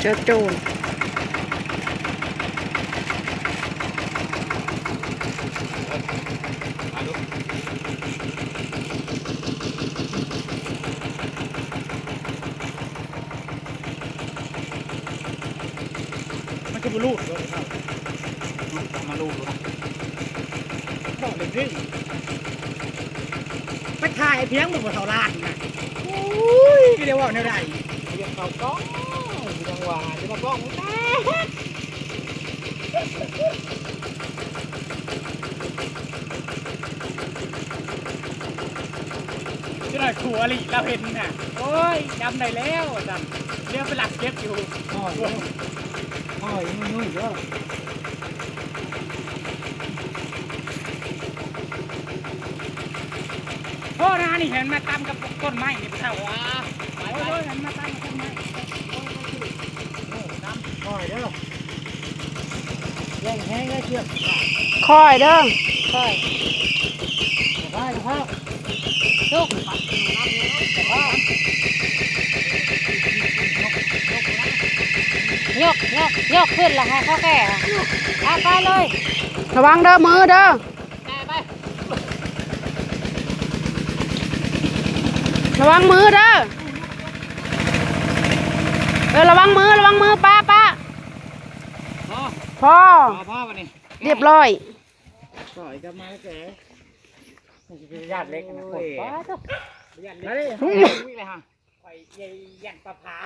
ເຈີໂຈນ. ມັນຊິບໍ່ລູດບໍ່ເຂົາ ມັນຕ້ອງມາລູດ ບອກເລີຍ ໄປຖ່າຍພຽງບໍ່ເທົ່າລ້ານນະ. ໂອ້ຍ ໄປໄດ້ເວົ້າແນວໃດ ຢາກເຂົ້າກ້ອງ ຍັງວ່າຈະມາກ້ອງ ຈະໄດ້ຄູ່ອະລິລາວເຫັນນະ ໂອ້ຍ ຈຳໄດ້ແລ້ວວ່າຊັ້ນ ດຽວໄປລັກເກັບຢູ່ ໂອ້ຍ ໂອ້ຍ ນຸ້ຍໆ ເດີ. ໂອ້ ໜ້ານີ້ເຫັນມາຕຳກັບຕົ້ນໄມ້ນີ້ ຜູ້ເຖົ້າ ໂອ້ຍ ເຫັນມາຕຳກັບຕົ້ນໄມ້ ໂອ້ ຕຳ ຄ່ອຍເດີ ແຮງໆ ເດີ ເຊືອກ ຄ່ອຍເດີ ຄ່ອຍ ສະພາຍ ສະພາຍ ລຸກ ສະພາຍ ຍົກ ຍົກ ຍົກຂຶ້ນລະໃຫ້ເຂົາແກ່ ເອົາໄປເລີຍ ລະວັງເດີ ມືເດີ. ລະວັງມືເດີ ເອີ ລະວັງມື ລະວັງມື ປ້າ ປ້າ ພໍ ພໍ ພໍ ພໍບັດນີ້ ຮຽບຮ້ອຍ ຖອຍກັບມາແລ້ວແກ ມັນຊິໄປຢ້ານເຫຼັກນະ ໂອ້ຍ ປ້າໂທ້ ໄປຢ້ານເຫຼັກ ໄປເລີຍ ຫຸ້ຍ ອີກແລ້ວຫະ ຂ້ອຍຢ້ານປາຜາ